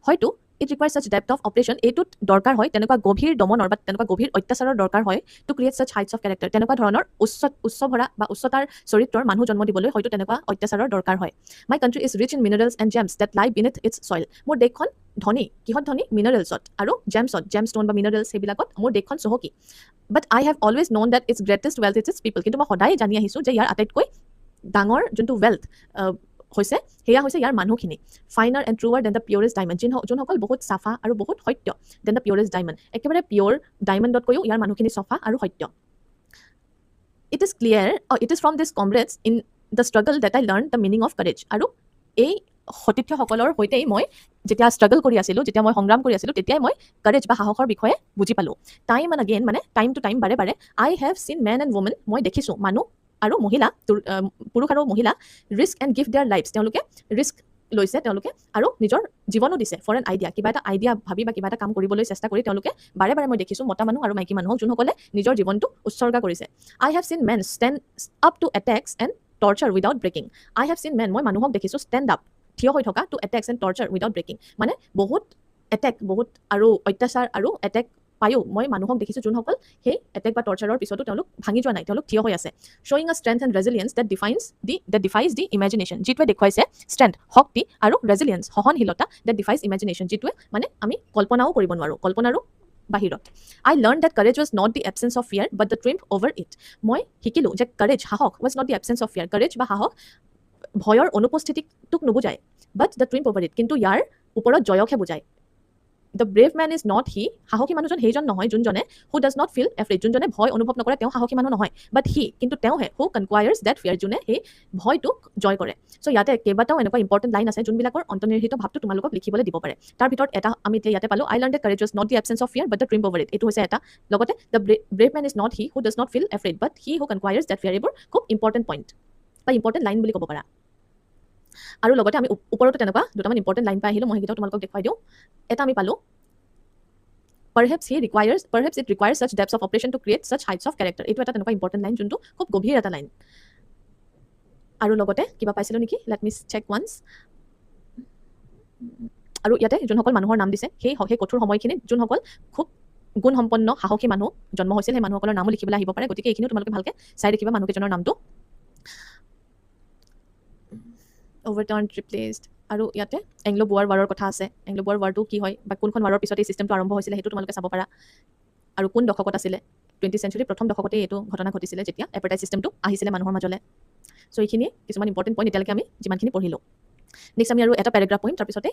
হয়তো it require such depth of oppression, এইটোত দৰকাৰ হয় তেনেকুৱা গভীৰ দমনৰ বা তেনেকুৱা গভীৰ অত্যাচাৰৰ দৰকাৰ হয়, to create such heights of character, তেনেকুৱা ধৰণৰ উচ্চ উচ্চ ভৰা বা উচ্চতাৰ চৰিত্ৰৰ মানুহ জন্ম দিবলৈ হয়তো তেনেকুৱা অত্যাচাৰৰ দৰকাৰ হয়। My country is rich in minerals and gems that lie beneath its soil. মোৰ দেশখন ধনী। কিহত ধনী? মিনাৰেলছত আৰু জেমছত, জেম ষ্ট'ন বা মিনাৰেলছ, সেইবিলাকত মোৰ দেশখন চহকী। But I have always known that its greatest wealth is its people. কিন্তু মই সদায় জানি আহিছোঁ যে ইয়াৰ আটাইতকৈ ডাঙৰ যোনটো ৱেল্থ হৈছে, সেয়া হৈছে ইয়াৰ মানুহখিনি, finer and truer than the purest diamond, যোনসকল বহুত চাফা আৰু বহুত সত্য, then the পিয়ৰেষ্ট ডায়মণ্ড, একেবাৰে পিয়'ৰ ডায়মণ্ডতকৈও ইয়াৰ মানুহখিনি চফা আৰু সত্য। It is clear, it is from these comrades in the struggle that I learn the meaning of courage. আৰু এই সতীৰ্থসকলৰ সৈতেই মই যেতিয়া ষ্ট্ৰাগল কৰি আছিলোঁ, যেতিয়া মই সংগ্ৰাম কৰি আছিলোঁ, তেতিয়াই মই কাৰেজ বা সাহসৰ বিষয়ে বুজি পালোঁ। টাইম এণ্ড আগেইন, মানে টাইম টু টাইম, বাৰে বাৰে, I have seen men and women, মই দেখিছোঁ মানুহ আৰু মহিলা, পুৰুষ আৰু মহিলা, risk and give their lives, তেওঁলোকে ৰিস্ক লৈছে তেওঁলোকে আৰু নিজৰ জীৱনো দিছে, ফৰ এন আইডিয়া, কিবা এটা আইডিয়া ভাবি বা কিবা এটা কাম কৰিবলৈ চেষ্টা কৰি তেওঁলোকে বাৰে বাৰে মই দেখিছোঁ মতা মানুহ আৰু মাইকী মানুহক, যোনসকলে নিজৰ জীৱনটো উৎসৰ্গা কৰিছে। I have seen men stand up to attacks and torture without breaking. I have seen men, মই মানুহক দেখিছোঁ, ষ্টেণ্ড আপ, থিয় হৈ থকা, to attacks and torture without breaking, মানে বহুত এটেক, বহুত আৰু অত্যাচাৰ আৰু এটেক পায়ো মই মানুহক দেখিছোঁ যোনসকল সেই এটেক বা টৰ্চাৰৰ পিছতো তেওঁলোক ভাঙি যোৱা নাই, তেওঁলোক থিয় হৈ আছে, showing a strength and resilience that defies the imagination, যিটোৱে দেখুৱাইছে ষ্ট্ৰেংথ, শক্তি আৰু ৰেজিলিয়েঞ্চ, সহনশীলতা, that ডিফাইজ ইমেজিনেশ্যন, যিটোৱে মানে আমি কল্পনাও কৰিব নোৱাৰোঁ, কল্পনাৰো বাহিৰত। I learn that courage was not the absence of fear but the triumph over it. মই শিকিলোঁ যে কাৰেজ, সাহস, was not the absence of fear, courage বা সাহস ভয়ৰ অনুপস্থিতিটোক নুবুজায়, but the triumph over it, কিন্তু ইয়াৰ ওপৰত জয়কহে বুজায়। The brave man is not he, সাহসী মানুহজন সেইজন নহয় যোনজনে, who does not feel afraid, যোনজনে ভয় অনুভৱ নকৰে তেওঁ সাহসী মানুহ নহয়, বাট হি, কিন্তু তেওঁহে, হু কনকুৱায়াৰ্ছ that ফিয়াৰ, যোনে সেই ভয়টোক জয় কৰে। চ' ইয়াতে কেইবাটাও এনেকুৱা ইম্পৰ্টেণ্ট লাইন আছে যোনবিলাকৰ অন্তৰ্নিহিত ভাৱটো তোমালোকক লিখিবলৈ দিব পাৰে। তাৰ ভিতৰত এটা আমি এতিয়া ইয়াতে পালোঁ, I learn that courage was not the absence of fear but the triumph over it, এইটো হৈছে এটা। লগতে the brave man is not he who does not feel afraid but he who conquers that fear. এইবোৰ খুব important point বা important line বুলি ক'ব পাৰা। আৰু লগতে আমি ওপৰতো তেনেকুৱা দুটামান ইম্পৰ্টেণ্ট লাইন পাই আহিলোঁ, মই সেইকেইটাও তোমালোকক দেখুৱাই দিওঁ। এটা আমি পালোঁ, perhaps it requires such depths of oppression to create such heights of character. এইটো এটা তেনেকুৱা ইম্পৰ্টেণ্ট লাইন যোনটো খুব গভীৰ এটা লাইন। আৰু লগতে কিবা পাইছিলোঁ নেকি? Let me check once. আৰু ইয়াতে যোনসকল মানুহৰ নাম দিছে, সেই কঠোৰ সময়খিনিত যোনসকল খুব গুণসম্পন্ন সাহসী মানুহ জন্ম হৈছিল, সেই মানুহসকলৰ নামো লিখিবলৈ আহিব পাৰে। গতিকে এইখিনিও তোমালোকে ভালকৈ চাই ৰাখিবা মানুহকেইজনৰ নামটো। অভাৰটাৰ্ণ, ৰিপ্লেচড। আৰু ইয়াতে এংলো বোৱাৰ ৱাৰৰ কথা আছে। এংলো বোৱাৰ ৱাৰটো কি হয় বা কোনখন ৱাৰৰ পিছত এই চিষ্টেমটো আৰম্ভ হৈছিলে, সেইটো তোমালোকে চাব পাৰা। আৰু কোন দশকত আছিলে? 20 চেঞ্চুৰীৰ প্ৰথম দশকতেই এইটো ঘটনা ঘটিছিলে, যেতিয়া এপাৰ্টাইড চিষ্টেমটো আহিছিলে মানুহৰ মাজলৈ। চ' এইখিনিয়ে কিছুমান ইম্পৰ্টেণ্ট পইণ্ট এতিয়ালৈকে আমি যিমানখিনি পঢ়িলোঁ। নেক্সট আমি আৰু এটা পেৰাগ্ৰাফ পঢ়িম, তাৰপিছতে